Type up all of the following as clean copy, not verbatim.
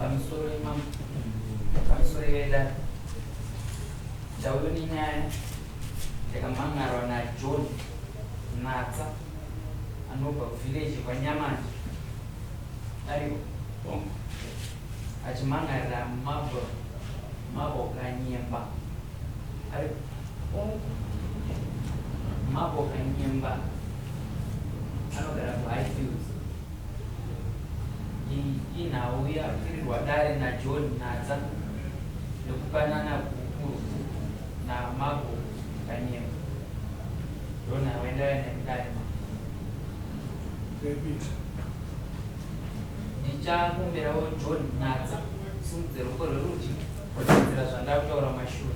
Pamusoro imambo, pamusoro vedare. Ndauyo nenyaya yakamhan'arwa naJohn Natsa anobva kuvillage kwaNyamanje ariko achimhan'arira Mabel Mabel Kanyemba ariko Mabel Kanyemba anogara kuHighfields. Iyi inhau yakwirirwa dare naJohn Natsa nekupanana gupuro naMabel Kanyemba. Ndonhau yandauya nayo mudare mambo. Repeat. Ndichakumbirawo John Natsa simudze ruoko rwerudyi kutevedzera zvandakutaura mumashure.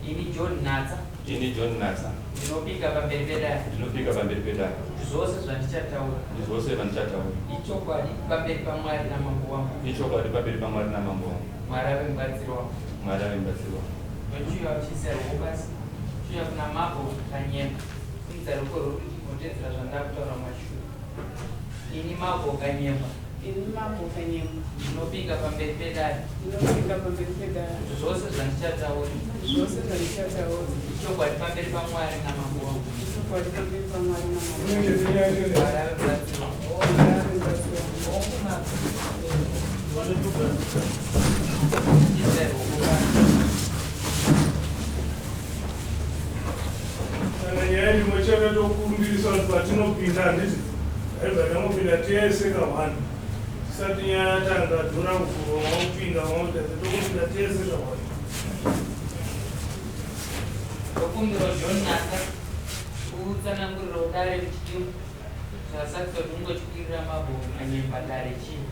Ini John Natsa. Ini John Natsa. Ndinopika pamberi pedare. Ndinopika pamberi pedare. Kuti zvose zvandichataura. Kuti zvose zvandichataura. Ichokwadi pamberi paMwari namambo wangu. Ichokwadi pamberi paMwari namambo wangu. Mwari ave mubatsiri wangu. Mwari ave mubatsiri wangu. Ndochiuya uchiisa ruoko pasi. Chiuya kuna mambo Kanyemba. Simudza ruoko rwerudyi unotevedzera zvandakutaura mumashure. Ini Mambo Kanyemba. Ini Mambo Kanyemba. Ndinopika pamberi pedare. Ndinopika pamberi pedare. Kuti zvose zvandichataura. Zvose zvandichataura. Ichokwadi pamberi paMwari namambo wangu. Ichokwadi pamberi paMwari namambo wangu. Mwari ave mubatsiri wangu. Mwari ave mubatsiri wangu. Hongu Mambo. Isai ruoko pasi. Kana nyaya ndimwe chete tokumbirisa kuti patinopinda handiti taibva tangopinda tese kahwani tisati nyaya yatanga dhora kuvhurwa maupinda mautadza tokupinda tese kahwani. Tokumbira John Natsa kutsanangurira dare kuti zvasati kuti ungotyirira mabho manyemba dare chii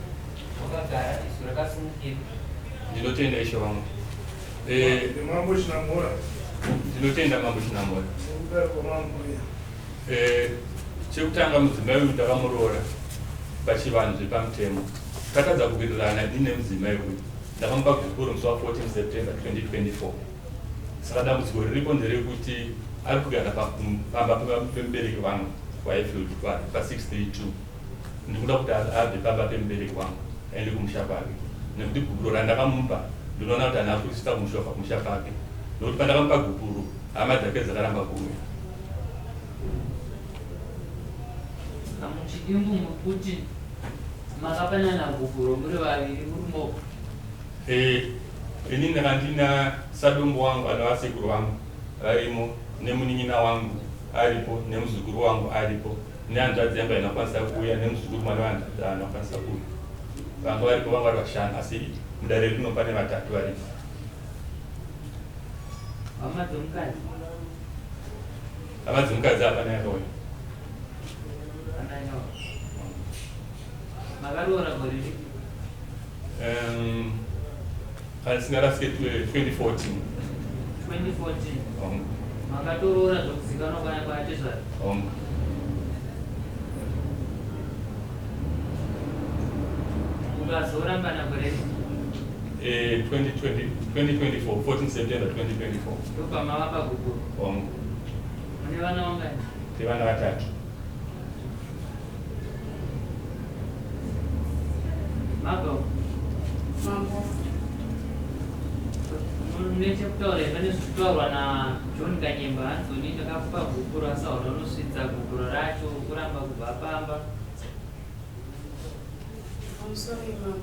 wakagara izwi rakasimukira. Ndinotenda ishe wangu. Mambo Chinamhora. Ndinotenda Mambo Chinamhora. Nekudaro kwamambuya. Chekutanga mudzimai uyu ndakamuroora pachivanhu zvepamutemo. Takatadza kuwirirana ini nemudzimai uyu. Ndakamupa gupuro musi wa 14 September 2024. Saka dambudziko riripo nderekuti ari kugara pamba pemubereki wangu kuHighfield pa 632. Ndikuda kuti abve pamba pemubereki wangu aende kumusha kwake nekuti gupuro randakamupa ndinoona kuti haana kurisvitsa kumusha kwake nekuti pandakamupa gupuro hama dzake dzakaramba kuuya. Muchidimbu mukuti makapanana gupuro muri vaviri muri moga? Eh, ini ndanga ndina sadombo wangu anova sekuru vangu varimo nemunin'ina wangu aripo nemuzukuru wangu aripo nehanzvadzi yangu haina kukwanisa kuuya nemuzukuru mwana wehanzvadzi haana kukwanisa kuuya. Vanga varipo vanga vari vashanu asi mudare rino pane vatatu varipo. Hama dzemukadzi? Hama dzemukadzi hapana yakauya. Hapana yakauya. Makaroora gore ripi? Kana ndisingarasike 2014. 2014. Hongu. Makatoroora zvokuzikanwa kwana kwatezvara? Hongu. Mukazorambana gore ripi? 2020, 2024, 14 September 2024. Ndopamava paguguru. Hongu. Mune vana vangani? Tine vana vatatu. Mabel. Mambo. Mune chekutaura here pane zviri naJohn Kanyemba hanzi ini ndakakupa gupuro asi hauna unosvitsa gupuro racho kuramba kubva pamba. Pamusoro imambo.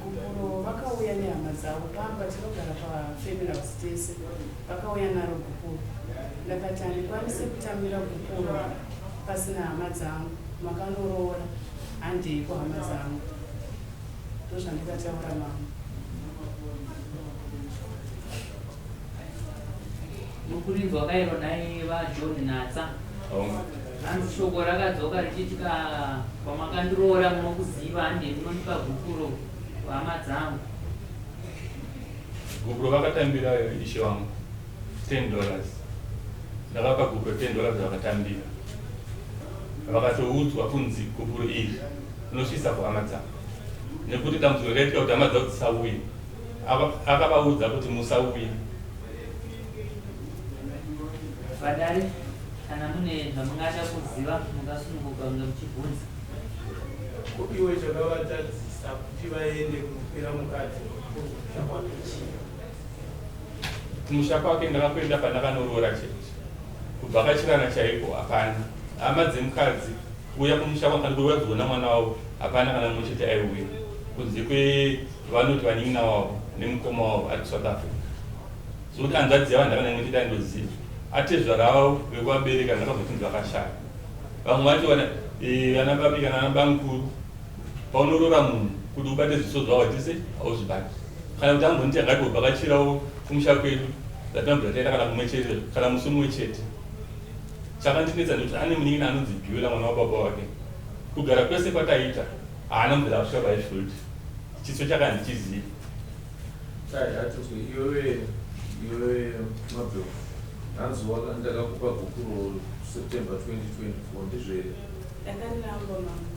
Gupuro vakauya nehama dzavo pamba tinogara pafamily house tese vakauya naro gupuro. Ndakati handikwanise kutambira gupuro pasina hama dzangu makanoroora handei kuhama dzangu. Ndozvandikataura mambo. Mukurinzwa kairo nhai vaJohn Natsa. Hongu. Hanzi shoko rakadzoka richiti ka kwamakandiroora munokuziva handei munondipa gupuro kuhama dzangu. Gupuro vakatambira ishe wangu 10 dollars. Ndakapa gupuro 10 dollars vakatambira. Vakatoudzwa kunzi gupuro iri unosvitsa kuhama dzako. Nekuti dambudziko rakaitika kuti hama dzavo dzisauye. Akavaudza kuti musauye. Vadare kana mune zvamungada kuziva mungasununguka kunge muchibvunza. Ko iwe chakavatadzisa kuti vaende kunokwira mukadzi kumusha kwake chii? Kumusha kwake ndakakuenda pandakanoroora chete. Kubvakachirana chaiko hapana. Hama dzemukadzi kuuya kumusha kwangu kana kuuya kuzoona mwana wavo hapana kana mumwe chete aiuya. Kunze kwevanoti vanin'ina wavo nemukoma wavo ari kuSouth Africa. Zvekuti hanzvadzi yavo handakana imwe chete aindoziva. Atezvara vavo vekuvabereka ndakazotinzi vakashaya. Vamwe vacho vana eh, vana babi kana vana bamukuru paunoroora munhu kuti ubate zviso zvavo hatise hauzvibati. Kana kuti amboniti angatobvakachirawo kumusha kwedu ndatinobvira taenda kana kumwe chete kana musi mumwe chete. Chakandinetsa ndekuti ane munin'ina anonzi Beulah mwana wababa wake. Kugara kwese kwataiita haana kubvira asvika paHatfield. Chiso chake handichizivi. Dai atinzwe iwewe iwewe Mabel hanzi waka ndakakupa gupuro September 2024 ndizvo here? Ndakariramba mama.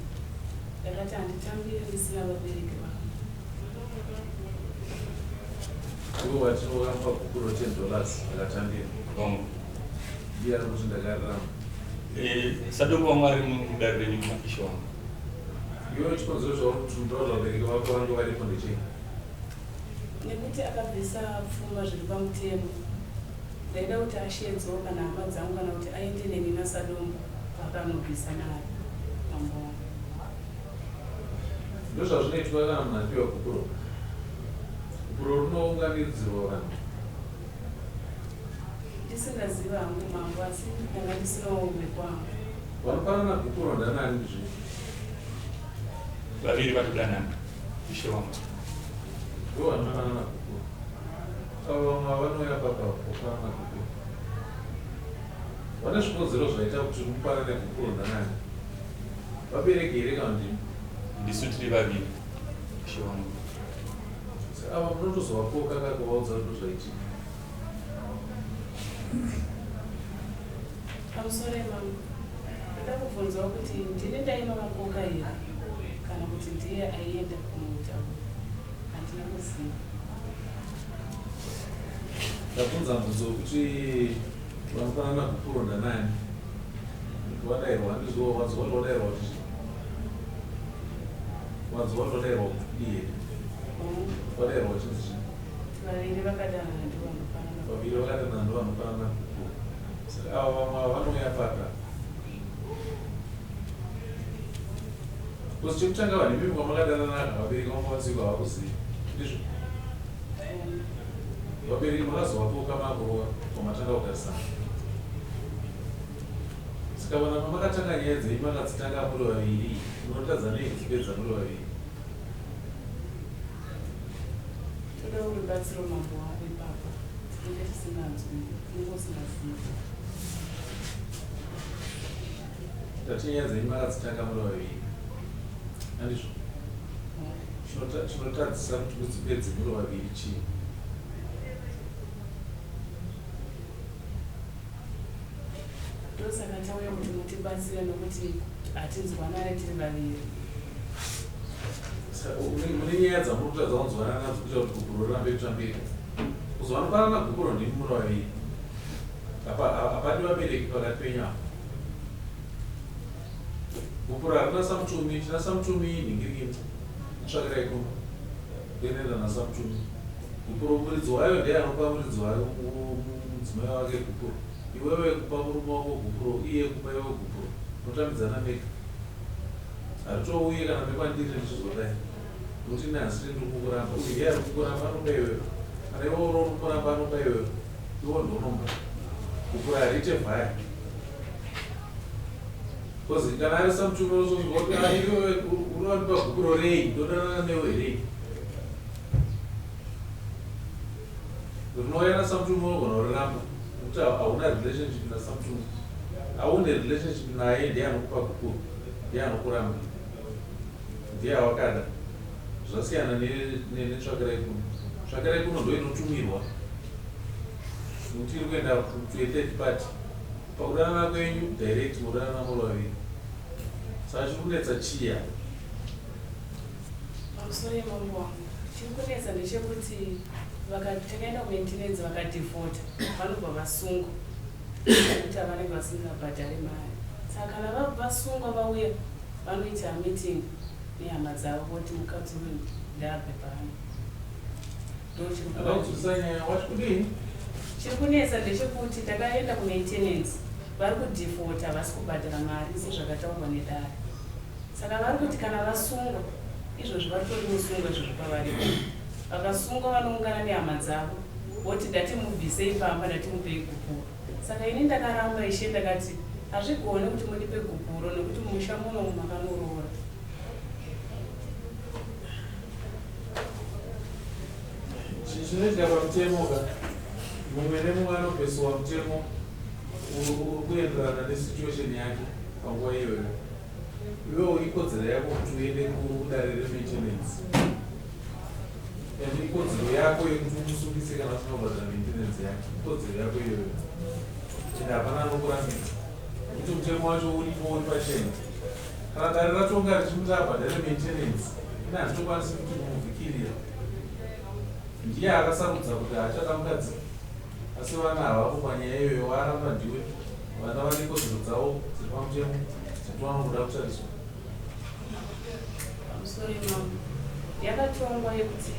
Ndakati handitambire ndisina vabereki vangu. Iwe wati wakamupa gupuro 10 dollars akatambira. Hongu. Iye ari kuti ndakariramba. Eh, sadombo wangu ari mudare renyu ishe wangu. Iwe chikonzero chauri kuti unotaura vabereki vako vange varipo ndechei? Nekuti akabvisa pfuma zviri pamutemo. Ndaida kuti asheedzewo kana hama dzangu kana kuti aende neni naSadombo paakanobvisa mari. Mambo wangu. Ndozvazvinoitwa kana munhu apiwa gupuro. Gupuro rinounganidzirwa vanhu. Ndisingaziva hangu mambo asi ndanga ndisinawo wekwangu. Vanopanana gupuro ndanani zve? Vaviri vatodanana ishe wangu. Ndivo vanopanana gupuro. Ava vamwe vanouya papa vopanana gupuro. Vane zvikonzero zvaita kuti mupanane gupuro ndanani? Vabereki here kana ndimi? Ndisu tiri vaviri ishe wangu. Ava munotozovakoka kakuvaudza kuti ndozvaitika. Pamusoro imambo, ndoda kubvunzawo kuti ndini ndainovakoka here kana kuti ndiye aienda kunotaura? Handina kuziva. Ndabvunza mubvunzo wekuti vanofanana gupuro ndanani? Wadairwa handizvo wanzwa kuti wadairwa kuti chii? Wanzwa kuti wadairwa kuti kudii here? Hongu, Wadairwa uchinzi chii? kuti vaviri vakadanana ndivo vanofanana. Vaviri vakadanana ndivo vanofanana gupuro. Saka ava vamwe ava vanouya paka. Because chekutanga vanhu imimi kwamakadanana vabereki vanga vasiko havakuzivi. Ndizvo? Hongu. Vabereki makazovakoka makuroora pamatanga kugarisana. Saka vana pamakatanga nyaya dzenyu makadzitanga muri vaviri, munotadza nei kudzipedza muri vaviri? Toda rubatsiro mambo wangu ipapa. Tinenge tisinganzwi, tinenge usingazivi. Tati nyaya dzenyu makadzitanga muri vaviri. Handizvo? Hongu. Chinotadzisa kuti mudzipedze muri vaviri chii? Ndosaka tauya kuti mutibatsire nokuti hatinzwanane tiri vaviri. Saka mune nyaya dzamuri kutadza kunzwanana nadzo kuita kuti gupuro rirambe kutambirika. Kuzovanopanana gupuro ndimi muri vaviri. Hapadi vabereki pakati penyu apa. Gupuro harina samutumi, china samutumi nhingirikini. Tsvakirai kuno. Kuenderana nasamutumi. Gupuro muridzi wayo ndiye anopa muridzi wayo mudzimai wake gupuro. Iwewe kupa murume wako gupuro, iye kupa iwe gupuro. Munotambidzana mega. Haritouyi kana nekwandiri ndichizodai. Nokuti ini handisiri ndiri kukuramba. Uyu ndiye ari kukuramba anopa iwewe. Kana iwe uri uri kumuramba anopa iwewe. Iwe ndounomupa. Gupuro hariite vhaya. Because kana ari samutume unozonzwa kuti ah iwewe unowandipa gupuro rei ndodanana newe here? Rinouya nasamutume unogona kuriramba nekuti hauna relationship nasamutume. Haune relationship naye ndiye anokupa gupuro, ndiye anokuramba, ndiye awakada. Zvasiyana netsvakirai kuno. Tsvakirai kuno ndo inotumirwa nekuti iri kuenda to a third party. Pakudanana kwenyu direct modanana muri vaviri. Saka chiri kunetsa chii apa? Pamusoro yemambo wangu, chiri kunetsa ndechekuti takaenda kumaintenance vakadhifota vanobva vasungwa nekuti havanenge vasingabhadhari mari. Saka kana vasungwa vauya vanoita meeting. nehama dzavo voti mukadzi uyu ndaabve pano. Ndochiri Ndada kudzivisa nyaya wati kudii? Chiri kunetsa ndechekuti takaenda kumaintenance vari kudefaulta havasi kubhadhara mari sezvakataurwa nedare. Saka vari kuti kana vasungwa izvozvi vatori musungwa izvozvi pavari vakasungwa vanoungana nehama dzavo voti ndatimubvisei pamba ndatimupei gupuro. Saka ini ndakaramba ishe ndakati hazvigone kuti mundipe gupuro nekuti mumusha muno makanoroora. Chinoitika pamutemo ka mumwe nemumwe anopesiwa mutemo uri kuenderana nesituation yake panguva iyoyo. Iwewo ikodzero yako kuti uende kudare remaintenance and ikodzero yako yekuti umusungise kana usina kubhadhara maintenance yake, ikodzero yako iyoyo and hapana anokurambidza nekuti mutemo wacho uripo uri pachena. Kana dare ratonga richimuti abhadhare maintenance, ini handitokwanisi kuti kumuvhikirira. Ndiye akasarudza kuti haachada mukadzi asi vana havapo panyaya iyoyo, waaramba ndiwe. Vana vane kodzero dzavo dziri pamutemo dzekuti vanoda kutariswa. Pamusoro imambo yakatongwa yekuti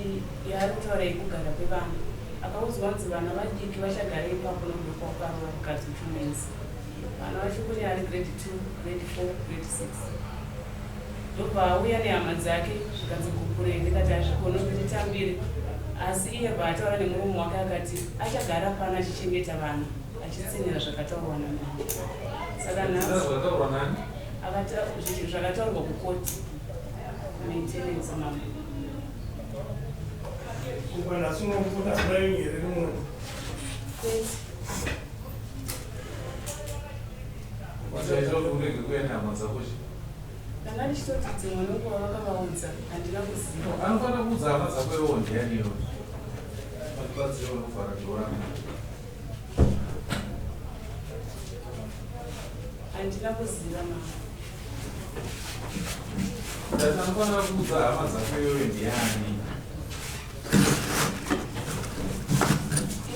yaari kutaura yekugara kwevana akaudzwa kunzi vana vadiki vachagara ipapo nokuda kwakarova mukadzi uchimenzi vana vacho kune ari grade 2 grade 4 grade 6 ndobva auya nehama dzake zvikanzi gupurei ndikati hazvigoni kuti titambire asi iye bva ataura nemurume wake akati achagara pano achichengeta vana achitsinhira zvakataurwa namama saka nhasi Zvakataurwa nani? Zvakataurwa kukoti maintenance mama. Kupa nhasi unobuda hama yenyu here muno? Kwete. Wachaita kuti urege kuuya nehama dzako chi? Ndanga ndichitoti dzimwe nenguva vakavaudza handina kuziva. Anofanira kuudza hama dzako iwewo ndiani iwe? Vatibatsire unovhara dhora. Handina kuziva mama. Ndati anofanira kuudza hama dzako iwewe ndiani?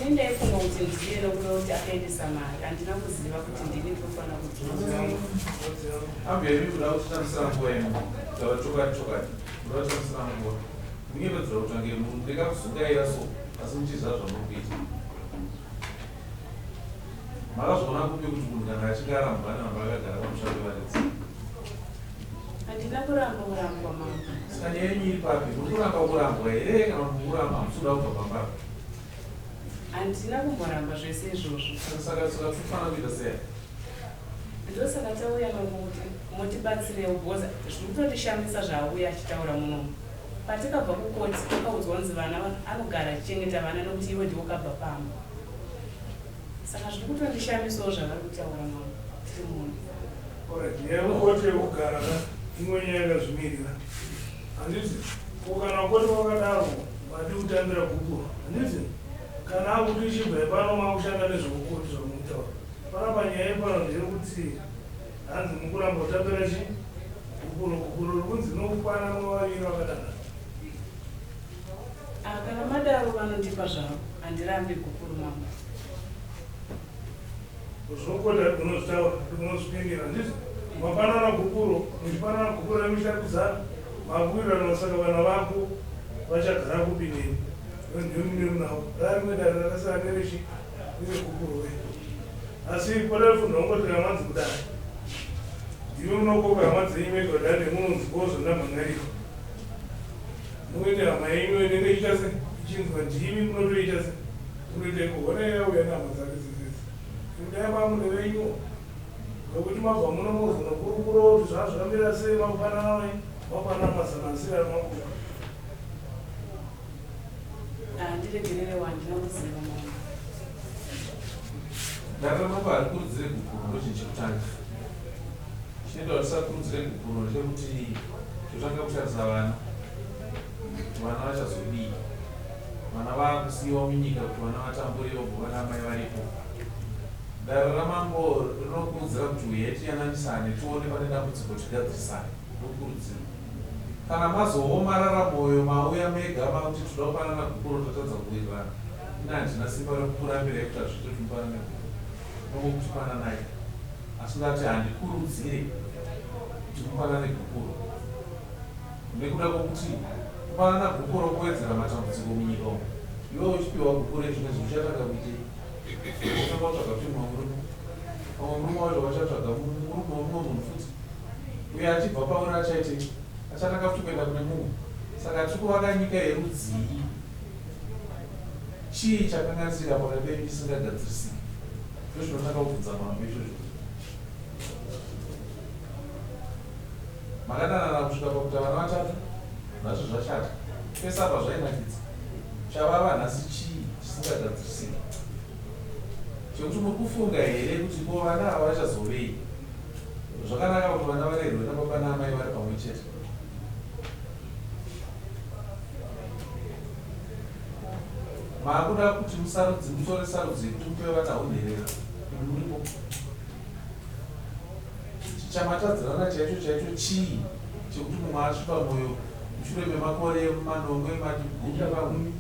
Ini ndaifunga kuti ndiye nokuda kuti akaendesa mari handina kuziva kuti ndini ndinofanira kudziudza. Abheri kuda kutitambisira nguva ino. Taura chokwadi chokwadi. Kuda kutitambisira nguva. Munyepedzera kutange mureka kuzungaira so asi muchiziva zvamuri kuita. Makazviona kupi kuti munhu kana achinge arambwa anoramba akagara pamusha pevaridzi? Handina kuramba kurambwa mama. Saka nyaya yenyu iri papi? Muri kuramba kurambwa here kana kuti muri kuramba hamusi kuda kubva pamba apa? Handina kumboramba zvese izvozvo. Saka saka tinofanira kuita sei? Ndosaka tauya mambo kuti mutibatsirewo because zviri kutotishamisa zvaauya achitaura munomu. Patikabva kukoti takaudzwa kunzi vana anogara achichengeta vana nokuti iwe ndiwe ukabva pamba. Saka zviri kutondishamisawo zvavari kutaura mambo tiri muno. Alright, nyaya yekukoti yekugara ka imwe nyaya yakazvimirira. Handiti ko kana koti wakadaro madi kutambira gupuro. Handiti kana akuti ichibva ipano makushanda nezvekukoti zvamukutaura. Panapa nyaya yepano ndeyekuti hanzi mukuramba kutambira chi gupuro gupuro rikunzi rinokukwana mavaviri vakadanana. Ah, kana madaro vanondipa zvavo handirambi gupuro mambo. Zvinokota unozvitaura unozvipindira handiti mapanana gupuro muchipanana gupuro remuchakudzana makuwirirana saka vana vako vachagara kupi neni ndimune munavo rarimwe dare rakasiyana nerechi neregupuro we asi potafunha ungoti kana manzi kudai ndimi munokoka hama dzenyu mega kudai nemunonzi kozvo ndamhan'ariko munoite hama yenyu inenge ichiita se ichinzwa ndimi munotoita se munoita iko hona yauya nehama dzake dzedzedzi kudai mamune venyu nokuti mabva muno mozonokurukura kuti zvaa zvakamira sei makupanana makupanana mazana asiri ari makuva. Ah, ndiregererewo handina kuziva mama. Dare ramambo harikurudzire gupuro ndochinhu chekutanga. Chinoita kuti tisakurudzire gupuro ndechekuti totanga kutarisa vana kuti vana vachazodii. Vana vakusiiwa munyika kuti vana vatambure vobva vana amai varipo. Dare ramambo rinokurudzira kuti huyai tiyananisane tione pane dambudziko tigadzirisane. Ndokurudziro. Kana mazoomarara moyo mauya mega makuti toda kupanana gupuro tatadza kuwirirana. Ini handina simba rekukurambirai kuti hazviite kuti mupanane gupuro. Ndongokuti pananai. Asi ndati handikurudzire kuti mupanane gupuro. Nekuda kwokuti kupanana gupuro kuwedzera matambudziko munyika umu. Iwe uchipiwa gupuro izvino izvi uchatanga kuitei? Unotanga kutsvaga futi mumwe murume. Pamwe murume wacho wachatsvaga murume wemumwe munhu futi. Uye achibva pauri achaitei? Achatanga futi kuenda kune mumwe. Saka tiri kuvaka nyika yerudzii? Chii chakanganisika pakati penyu chisingagadzirisiki? Ndozvinotanga kubvunza mambo izvozvo. Makadanana kusvika pakuita vana vatatu nhasi zvashata. Pese apa zvainakidza. Chavava nhasi chii chisingagadzirisiki? Chekuti muri kufunga here kuti ko vana ava vachazovei? Zvakanaka kuti vana varerwe nababa naamai vari pamwe chete. Maakuda kuti musarudzi mutore sarudzo yekuti mupe vana hunherera imi muripo. Chichamatadzirana chaicho chaicho chii chekuti mumwe asvipa moyo mushure memakore manomwe mati gumi pamwe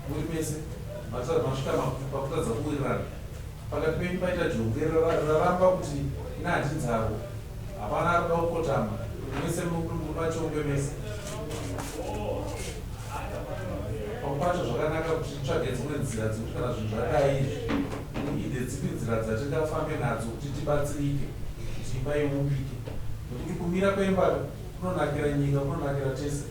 muri mese masvika pakutadza kuwirirana pakati penyu paita jongwe raramba kuti ini handinzarwo hapana ari kuda kukotama mese muri machongwe mese Pamwe pacho zvakanaka kuti titsvage dzimwe nzira dzekuti kana zvinhu zvadai izvi, ide dzipi nzira dzatingafambe nadzo kuti tibatsirike kuti imba iumbike. Nekuti kumira kwemba kunonakira nyika, kunonakira tese.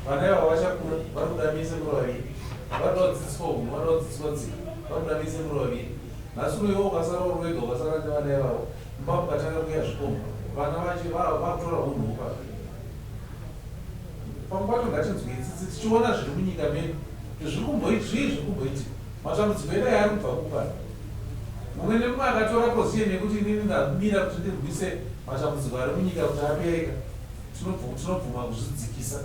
Vana ivava vachakura vari kuda mese muri vaviri. Vari kuda kudzidziswa hunhu, vari kuda kudzidziswa tsika, vari kuda mese muri vaviri. Nhasi uno iwe ukasara uri wega ukasara nevana ivavo, mumba mukatanga kuuya zvikomba, vana vacho vakutora hunhu hupa. Pamwe pacho ngatinzwei tsitsi tichiona zviri munyika medu kuti zviri kumboit zvii zviri kumboitika. Matambudziko edu aya ari kubva kupi aya? Mumwe nemumwe akatora position yekuti inini ndamira kuti ndirwise matambudziko ari munyika kuti apereka, tinobvuma kuzvidzikisa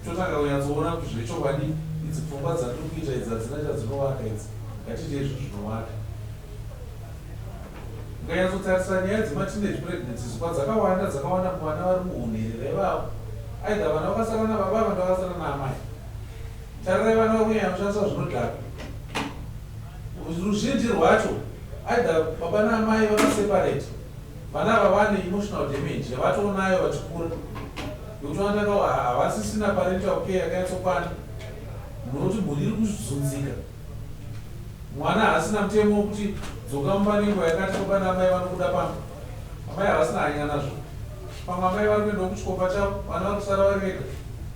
totanga kunyatsoona kuti zvechokwadi idzi pfungwa dzatiri kuita idzi hadzina chadzinovaka idzi, ngatiitei zvinhu zvinovaka. Ukanyatsotarisa nyaya dzema teenage pregnancies kwadzakawanda dzakawanda muvana vari muhunherera ivavo either vana vakasara nababa vana vakasara naamai. Tarirai vana vari kunyanya kushandisa zvinodhaka. Ruzhinji rwacho either baba naamai vakaseparate vana ava vane emotional damage yavatoonayo vachikura yekuti vanotanga havasisina parental care yakanyatsokwana munoti mhuri iri kuzunzika. Mwana haasina mutemo wekuti dzoka mumba nenguva yakati baba naamai vanobuda pano. Amai havasina hanya nazvo. Pamwe amai vari kuendawo kuchikomba chavo, vana vari kusara vari vega.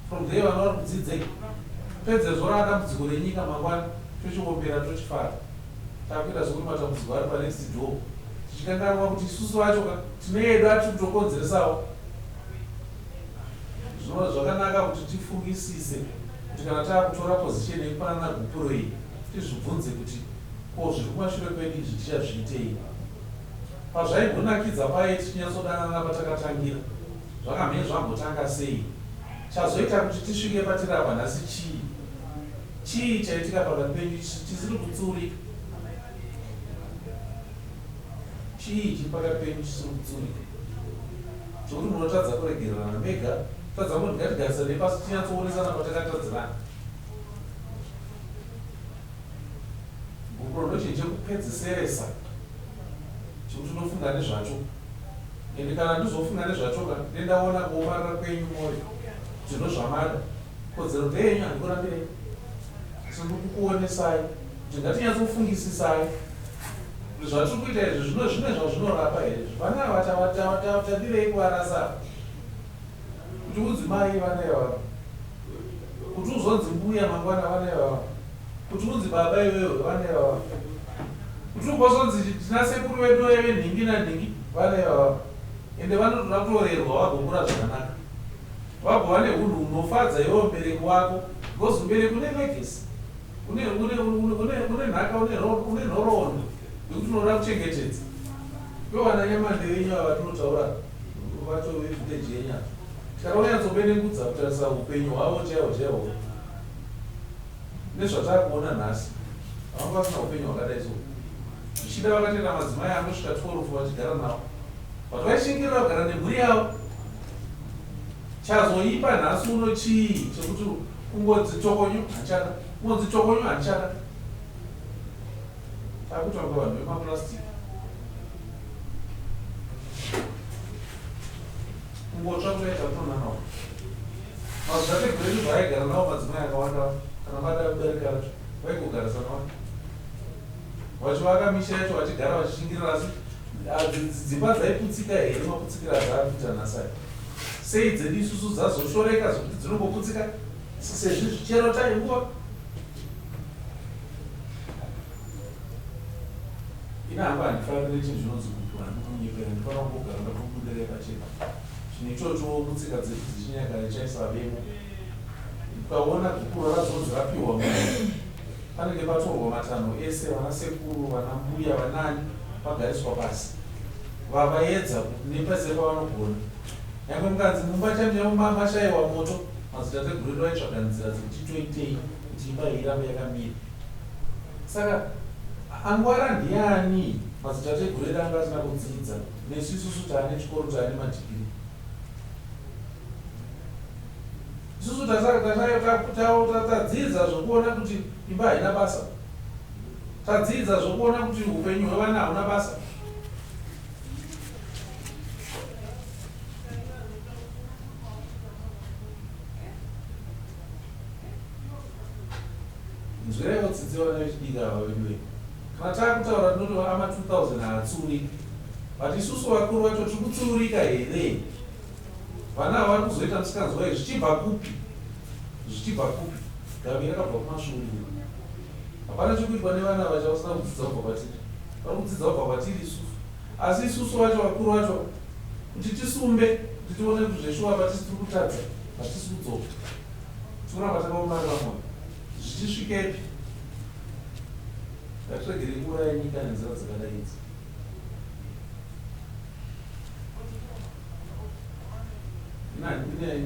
From there vana vari kudzidzei? Pedzezvo raadambudziko renyika mangwana tochiombera tochifara. Takuita sekuti matambudziko ari panext door tichikanganwa kuti isusu vacho ka tine edu atiri kutokonzeresawo. Zvinova zvakanaka kuti tifungisise kuti kana taakutora position yekupanana gupuro iyi tizvibvunze kuti ko zviri kumashure kwedu izvi tichazviitei? Pazvaimbonakidza paye tichinyatsodanana patakatangira zvakamhenge zvambotanga sei? Chazoita kuti tisvike patiri apa nhasi chii? Chii chaitika pakati penyu chisiri kutsurika? Chii chiri pakati penyu chisiri kutsurika? Zvekuti munotadza kuregererana mega, kutadza kungoti ngatigarisane pasi tinyatsoonesana patakatadzirana. Gupuro ndochinhu chekupedzeseresa chekuti unofunga nezvacho. Ende kana ndizofunga nezvachoka ndendaona kuomarara kwenyu mwoyo kuti ndozvamada. Kodzero ndeyenyu handikurambirei. Asi ndiri kukuonesai kuti ngatinyatsofungisisai kuti zvatiri kuita izvi zvino zvine zvazvinorapa here izvi. Vana ava tadirei kuvarasa ava? Kuti unzi mai vana ivava. Kuti uzonzi mbuya mangwana vana ivava. Kuti unzi baba iwewe vana ivava. Kuti ugozonzi tina sekuru vedu vaive nhingi nanhingi vana ivava. Ende vanotoda kutorerwa vagokura zvakanaka. Vagova nehunhu hunofadza iwewe mubereki wako because mubereki une legacy. Une une une une nhaka une une nhoroondo yekuti unoda kuchengetedza. Ivo vana Nyamande venyu ava vatinotaura vacho vevillage yenyu ava. Tikada kunyatsopenengudza kutarisa hupenyu hwavo chaihwo chaihwo nezvatakuona nhasi vanga vasina hupenyu hwakadai so. Zvichida vakatoita madzimai anosvika 12 vachigara navo. But vaishingirira kugara nemhuri yavo. Chazoipa nhasi uno chii chekuti kungonzi tokonyo handichada, kungonzi tokonyo handichada. Takuitwa kunge vanhu vemaplastic. Kungotsva kunoita kutonanawo. Madzitateguru edu zvaaigara nawo madzimai akawanda kana mada kudarika racho vaigogarisana wani. Vachivaka misha yacho vachigara vachishingirira asi dzimba dzaiputsika here maputsikiro adzaari kuita nhasi aya? Sei dzedu isusu dzazoshoreka zvekuti dzinongoputsika sezvizvi chero time nguva? Ini hangu handifarire chinhu chinonzi gupuro handikunyepera ndinofanira kungogara ndatobudirai pachena. Chinhu ichocho mutsika dzedu dzechinyakare chaisavemo. Ukaona gupuro razonzi rapiwa munhu panenge patorwa matanho ese vana sekuru, vana mbuya, vanaani vagariswa pasi vavaedza nepese pavanogona. Nyangwe mukanzi mumba chaimo mashaiwa moto madzitateguru edu aitsvaga nzira dzekuti toitei kuti imba iyi irambe yakamira. Saka angwara ndiani? Madzitateguru edu anga asina kudzidza nesu isusu taane chikoro taane madhigiri. Isusu tadzidza zvokuona kuti imba haina basa. Tadzidza zvokuona kuti upenyu hwevana hauna basa. Nzwiraiwo tsitsi vana vechidiki ava veduwee. Kana takutaura tinoti ama 2000 haatsiuriki. But isusu vakuru vacho tiri kutsiurika here? Vana ava vari kuzoita misikanzwa iyi zvichibva kupi? Zvichibva kupi? Gavi rakabva kumasvuuriro. Hapana chiri kuitwa nevana ava chavasina kudzidza kubva kwatiri. Vari kudzidza kubva kwatiri isusu. Asi isusu vacho vakuru vacho kuti tisumbe kuti tione kuti zveshuwa patisi tiri kutadza hatisi kudzoka. Tinoramba takaomarira moyo. Zvichisvikepi? Ngatiregerei kuuraya nyika nenzira dzakadai idzi.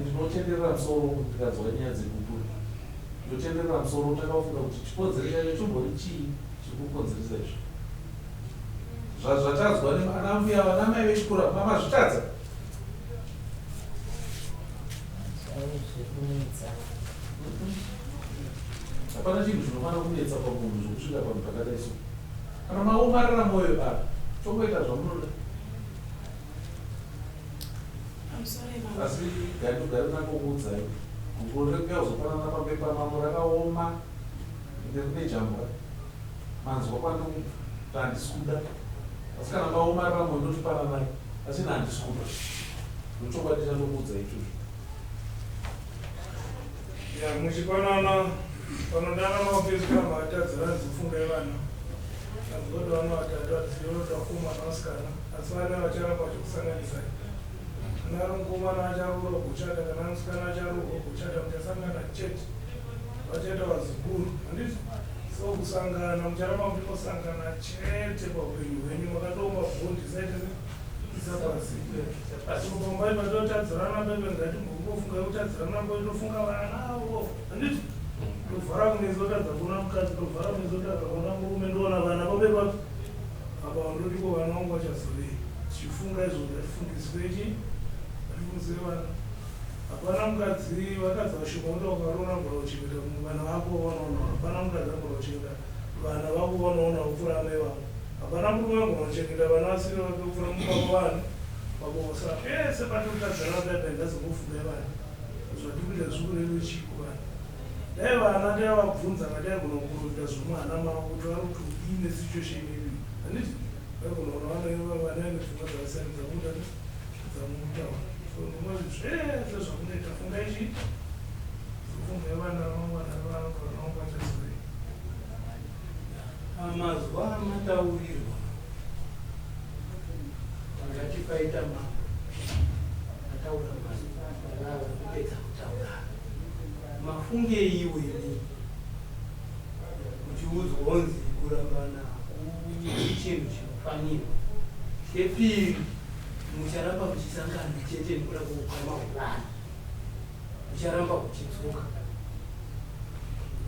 Ndinotenderera musoro ndikanzwa nyaya dzegupuro. Ndinotenderera musoro takafunga kuti chikonzero chacho chimbori chii chiri kukonzeresa izvi. Zvatadzwa ana mbuya vana mai vechikuru mamazvitadza. Hapana chinhu chinofanira kunetsa pamunhu zvokusvika panhu pakadai so. Kana maomarara moyo apa chongoita zvamunoda. Asi gari ndangokuudzai gupuro rekuya kuzopanana pamberi pamambo rakaoma ende rine jambwa. Manzwa kwandiri kubva handisi kuda. Asi kana maomarara moyo ndoti pananai asi ini handisi kuda. Ndochokwadi chandokuudzai ichocho. Ya muchipanana panodana mapedzisira matadzira dzifungai vana. Anzwa vana vatatu adziyoda vakomana vasikana asi vana vacharamba vachikusanganisai. Kana ari mukomana acharoorwa gochata kana ari musikana acharoorwa gochata muchasangana chete. Vachaita vazukuru handiti? So kusangana mucharamba muchingosangana chete paupenyu hwenyu makatooma bhondi saite isa pasi. So pambai patotadzirana pepe ngatimbofunga kutadzirana tofunga vana avo handiti? Tovhara kumeso tadza kuona mukadzi tovhara kumeso tadza kuona murume ndoona vana pamberi papi apa ndoti ko vana vangu vachazovei tichifunga izvo ngatifungiswe chi ngatifungiswe vana hapana mukadzi vakadzi vashoma kuti wakaroora anogona kuchengeta vana vako vaunoona hapana mukadzi anogona kuchengeta vana vako vaunoona kupfuura amai vako hapana murume anogona kuchengeta vana vasiri vake kupfuura mubaba vani vako saka pese patotadzana pepe ngazongofungai vana zvatiri kuita zvikureve chii kuvana dai vana taivabvunza kataigona kuprofita zvomwana mavo kuti vari kuti kudii nesituation yedu iyi handiti vaigona kuona vana vana vane pfungwa dzakasiyana dzamuda dzamutaura so ndingoti zvese zvamunoita fungai chii zofungai vana vamangwana vangu vana vangu vachazovei Pamazwa amataurirwa pakati paita mambo ataura mazwi vana vari kupedza kutaura mafungeiwo imi muchiudzwa onzi kurambana hakusi chinhu chinofanirwa chepiri mucharamba muchisangana chete nekuda kweukama hwevana mucharamba huchidzoka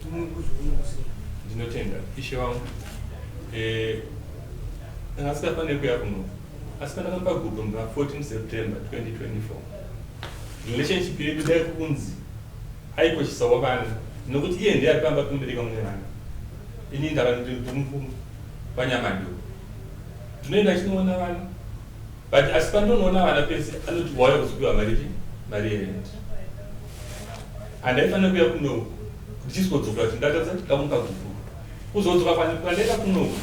imwe kuzviona sei Ndinotenda ishe wangu. Ndanga singafaniri kuya kuno asi pandakamupa gudo muna 14 September 2024 relationship yedu dai kunzi aikoshisawo vana nokuti iye ndiye ari pamba pemubereki wangu nevana. Ini ndava ndiri panyamando ndinoenda achinoona vana. But asi pandonoona vana pese anoti wauya kuzopiwa mari chi mari yerent. Handaifanira kuuya kunoku ndichiswodzoka kuti ndatadza ndamuka gupuro. Kuzodzoka kwandaita kunoku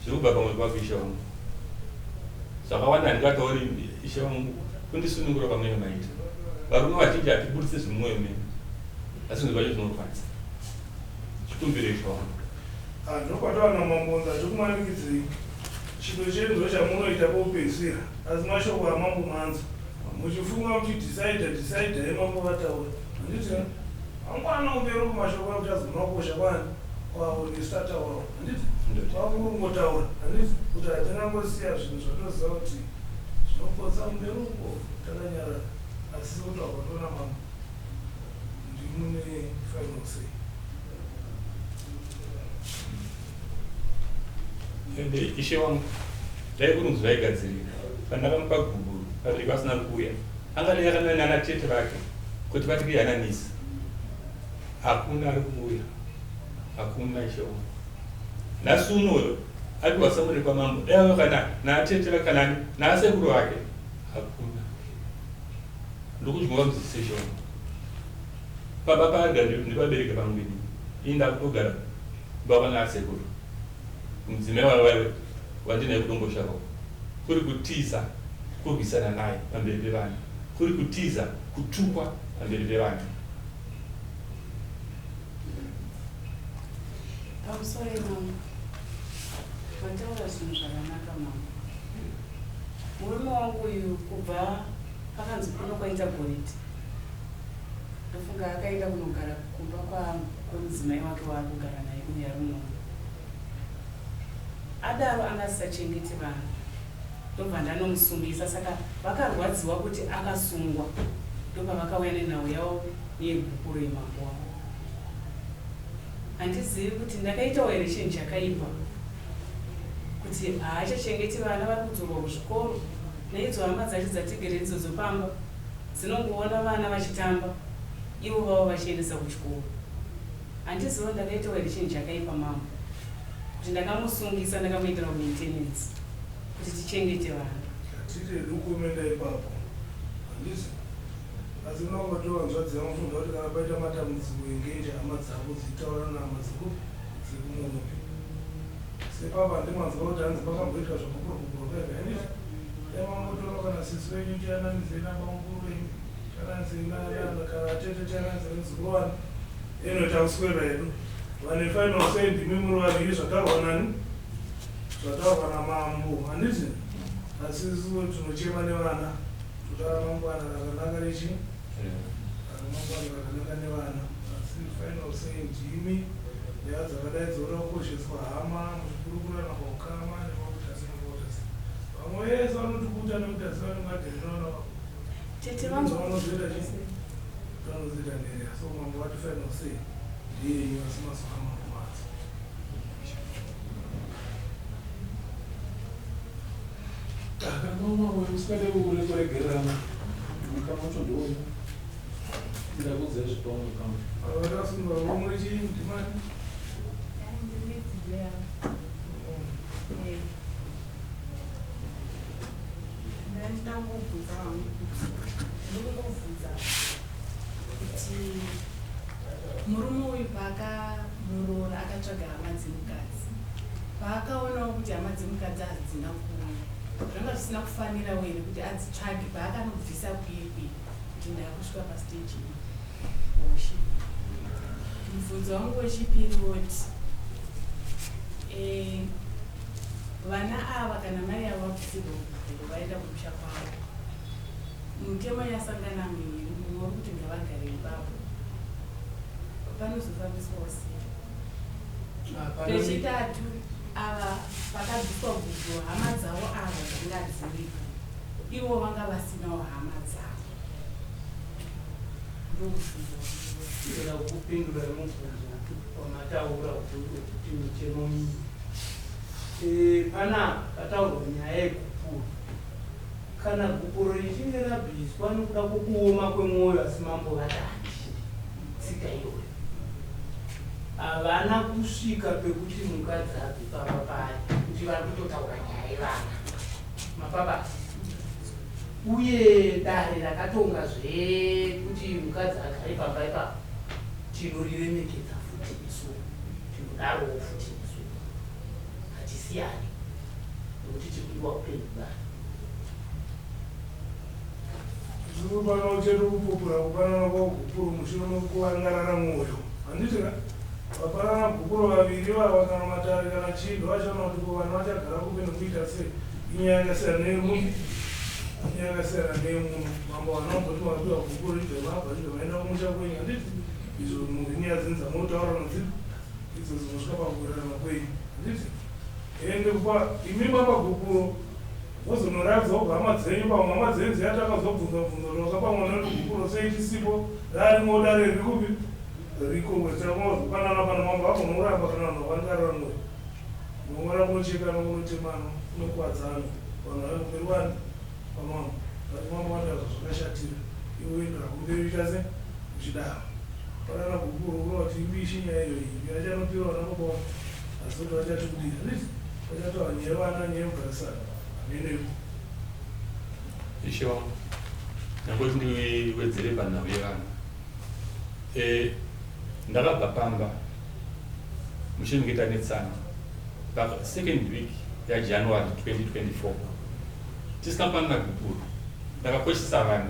zviri kubva pamwe pako ishe wangu. Zvakawanda handingatauri ishe wangu kundisunungura kwamunenge maita. Varume vazhinji hatibudise zviri mumwoyo medu asi zvinhu zvacho zvinorwadza. Chikumbiro ishe wangu. Ah, ndokwataura namambo ndatikumanikidzei. Chido chenyu ndochamunoita pokupedzisira asi mashoko amambo manzwa. Muchifunga muchi decider decider mambo vataura. Handiti ka? Mangwana kumberi uku mashoko ako achazonokosha kwani? Kwavo nesu tataurawo. Handiti? Kwakuri kungotaura. Handiti? Kuti hatingangosiya zvinhu zvatoziva kuti zvinopotsa kumberi uko takanyarara. Asi sekutaura kwatoona mambo ndimune final say. Ende ishe wangu, dai kuri zvaigadzirika pandakamupa guguru vabereki vasina kuuya, angadai akanani ana tete vake kuti vatiyananise. Hakuna ari kuuya, hakuna ishe wangu. Nhasi unoyo apiwa samuri kwamambo, dai vava kana naatete vake kana naasekuru vake, hakuna. Ndokudyiwa muziso ishe wangu. Baba paarga ndivabereki vangu ini, ini ndakutogara baba naasekuru. Mudzimai waive wandinaye kuDomboshava uko, kuri kutiza kurwisana naye pamberi pevana, kuri kutiza kutukwa pamberi pevana. Pamusoro mambo, mataura zvinhu zvakanaka mambo. Murume wangu uyu kubva pakanzi kuno kwaita goridhe, ndofunga akaenda kunogara kumba kwemudzimai wake waari kugara naye uyu ari muno. Adaro anga asisachengeti vana, ndobva ndanomusungisa. Saka vakarwadziwa kuti akasungwa, ndopavakauya nenhau yavo neyegupuro yemambo wavo. Handizivi kuti ndakaitawo here chinhu chakaipa kuti haachachengeti vana vari kudzorwa kuzvikoro neidzo hama dzacho dzatigere idzodzo pamba dzinongoona vana vachitamba ivo vavo vachiendesa kuchikoro. Handizivo ndakaitawo here chinhu chakaipa mambo kuti ndakamusungisa ndakamuitira kumaintenance kuti tichengete vana. Hatidi hedu kukomenda ipapo handiti asi unongotova hanzvadzi yamufunda kuti kana paita matambudziko engage hama dzako dzichitaura nehama dzekupi dzekumurume sepapa handimanzwa kuti hanzi pakamboitwa zvakupurukupuro paipa handiti dai mangotora kana sisi venyu tiyananise nabamukuru venyu tiyananise kana tete tiyananise nemuzukuru wani eno takuswera hedu vane final say ndimi muri vaviri zvataurwa nani zvataurwa namambo handiti asi isu tinochema nevana toda ramangwana rakanaka rechi ramangwana rakanaka nevana asi final say ndimi nyaya dzakadai dzoda kukosheswa hama muchikurukurana paukama nepakuti asi nepakuti asi vamwe vese vanoti kuta nekuti asi vanenge vadherera vana vavo Tete vangu vanozoita chii vanozoita nherera so mambo vati final say ndiyenyu asi mazuva amambo madzo Kana umwe usingade kuregererana mukama wacho ndowenyu ndakuudzai zvipawo mukama. Vakasunga vamwe chii ndimani Ndangobvunza vangu kuti ndikungobvunza kuti murume uyu paakamuroora akatsvaga hama dzemukadzi paakaonawo kuti hama dzemukadzi hadzina kuuya zvanga zvisina kufanirawo here kuti adzitsvage paakanobvisa kuye kuye kuti ndakusvika pastage iyi hoshe mubvunzo wangu wechipiri woti eh, vana ava kana mai avo vabvisirwa gupuro vaenda kumusha kwavo mutemo yasangana miviri mumwe uri kuti ngavagare ipapo panozofambiswawo sei pechitatu ava vakabviswa gupuro hama dzavo ava dzanga dziripo ivo vanga vasinawo hama dzavo ndomubvunzo wangu. Ndoda kupindura mubvunzo wamataura wekuti mitemo iyi panapa pataurwa nyaya yegupuro. Kana gupuro richinge rabviswa nokuda kwokuoma kwemwoyo asi mambo vati handidi tsika iyoyo. Havana kusvika pekuti mukadzi abve pamba pari kuti vari kutotaura nyaya yevana. Mapabasa. Uye dare rakatonga zvekuti mukadzi agare pamba ipapo tinoriremekedza futi isu, tinodarowo futi isu. Hatisiyani nekuti tiri kudiwa upenyu kudare. Zviri pano chete kupupura kupanana kwagupuro mushure mekuvangarara mwoyo. Handiti ka? Vapanana gupuro vaviri ivava kana matare kana chii ndovachaona kuti ko vana vachagara kupi nekuita sei. Inyaya yakasiyana neyemuno. Inyaya yakasiyana neyemuno. Mambo havana kumboti makapiwa gupuro ibve mabva ibve maenda kumusha kwenyu handiti? Izvo inyaya dzenyu dzamunotaura nadzipi idzo dzinosvika pakuwirirana kwenyu handiti? Ende kupa imi mapa gupuro Mozonoratidzawo kuhama dzenyu pamwe hama dzenyu dziya takazobvunza bvunza kuti wakapa mwana wedu gupuro sei chisipo raarimowo dare riri kupi riko takumazopanana pano mambo agonoramba kana vanhu vakangarara moyo unongora kunochekana kunotemana kunokwadzana vanhu vave kumberi wani pamambo but mambo vataza zvakashatira iwe uendera kumberi uita se uchidaro panana gupuro kureva kuti imbishi nyaya iyoyi yachanopiwa vana baba asi kuti vachati kudii handiti vachataura nyaya yevana nyaya yekugarisana hameno Ishe wangu, ndangoti ndiwedzere panhau yevana. E, ndakabva pamba mushure menge tanetsana pa second week yaJanuary 2024 tisina kupanana gupuro. Ndakakoshesa vana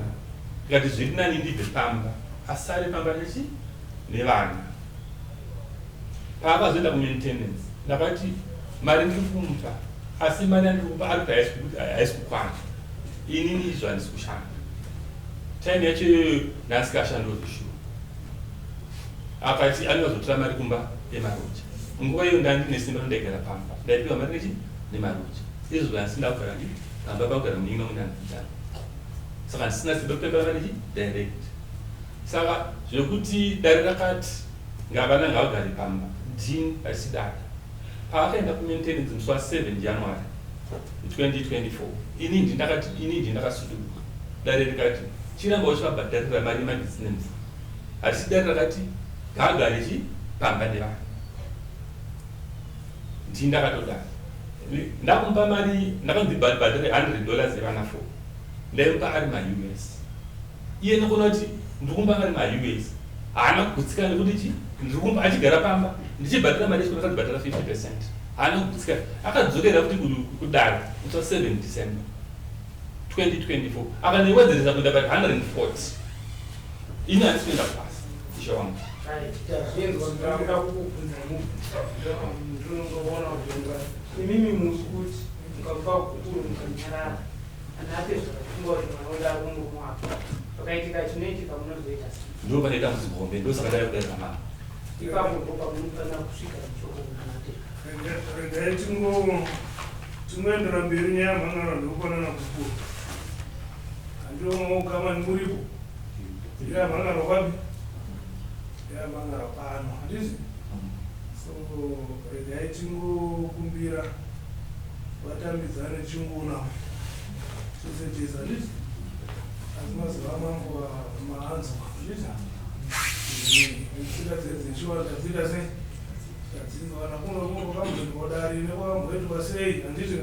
ndikati zviri nani ndibve pamba asare pamba nechi nevana. Paakazoenda kumaintenance ndakati mari ndiri kumupa asi mari yandiri kumupa ari kuti haisi kukwana inini izvo handisi kushanda time yacho iyoyo ndaasikashandiwo zveshuwa akati anozotora mari kumba yemaroja nguva iyo ndandine simba rondaigara pamba ndaipiwa mari nechi nemaroja izvo zvandisina kugara ndi pamba pakugara munin'ina munanzara saka ndisina simba rekutora mari nechi direct saka zvekuti dare rakati ngavana ngavagare pamba ndini harisi dare paakaenda kumaintenance musi wa7 January 2024 ini ndakati ini ndi ndakasuduruka dare rikati chiramba uchivabhadharira mari yemagetsi nemvura harisi dare rakati ngaagare chi pamba nevanhu ndini ndakatodaro ndakumupa mari ndakanzi bhadhare 100 dollars yevana 4 ndaimupa ari maUS iye nekuona kuti ndirikumba ari maUS haana kugutsikana nekuti chi ndirikumba achigara pamba ndichibhadhara mari yechikoro akandibhadhara 50 percent haana kugutsikana akadzokera futi kudare musi wa 7 December 2024 akandiwedzeresa kuenda pa 140 ini handisi kuenda kubasa ishe wangu. Tazvinzwa ndakuda kukubvunza mubvunzo ndinongoona kuti imimi musi kuti mukamupa gupuro mukanyarara ana atezvara kufunga kuti mwana wedu ari kumurume wake pakaitika chinoitika munozoita sei? Ndo pane dambudziko hombe ndosaka ndauya kudare ramambo. Ipapo ndipo pamunofanira kusvika muchoko kuna atezvara. Regai tingo tingoendera mberi nyaya yamhan'ara ndikupanana gupuro. Handiwo maukama muripo. Yamhan'ara kwapi? Yamhan'ara pano. Handiti? So regai tingokumbira vatambidzane chingoona tese tese handiti? Asi mazuva amambo maanzwa handiti? Tsika dzedu dzechivanhu tadziita sei? Tadzinzwa kana kuno kuno kwakamboitwa dare nekwakamboitwa sei handiti?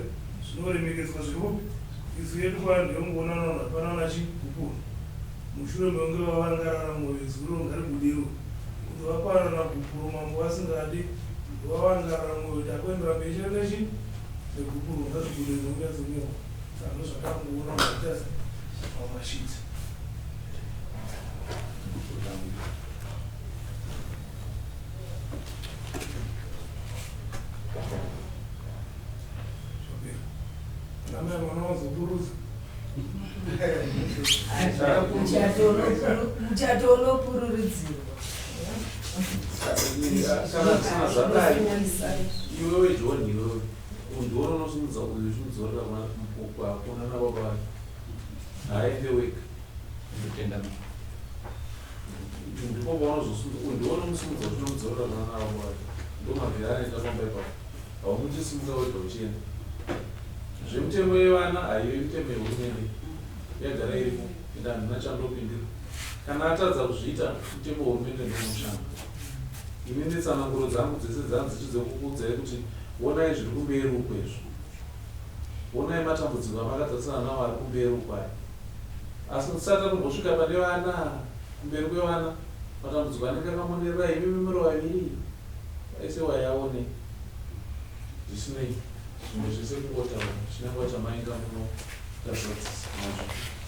Zvinoremekedzwa zviri kupi? Isu yedu kwaya ndeyokungoonana vanhu vachipanana chi gupuro. Mushure mekunge vavangarara mwoyo izwi iro ngaribudiro kuti vapanana gupuro mambo vasingadi vavangarara mwoyo takuendera mberi chete nechi negupuro ngazvibude zvinonyatsonyorwa saka ndozvatangoona zvaita pamashiti. Namai mwana wazopurudza. Muchato unopururidzirwa. Kana kana zvadai iwewe John iwewe undiona unosimudza uyu uchimudzorera kuna nababa vake haaende wega. Ndotenda mambo. Ndipo paunozosimudza undiona unosimudza uchinomudzorera kuna nababa vake ndomabvira anoita pamba ipapo haumuchisimudza wega uchienda. Zvemitemo yevana haiyo mitemo yehurumende yagara iripo ende handina chandopindira. Kana atadza kuzviita mutemo wehurumende ndounoshanda. Ini netsananguro dzangu dzese dzanzi dzekukuudzai kuti onai zviri kumberi uko izvo. Onai matambudziko amakatarisana nawo ari kumberi uko aya. Asi tisati tatombosvika pane vana, kumberi kwevana, matambudziko anenge akamonerera imimi muri vaviri ese wayaone. Zvisinei, zvimwe zvese kungotaura chinangwa chamainga muno tazadzisa nazvo.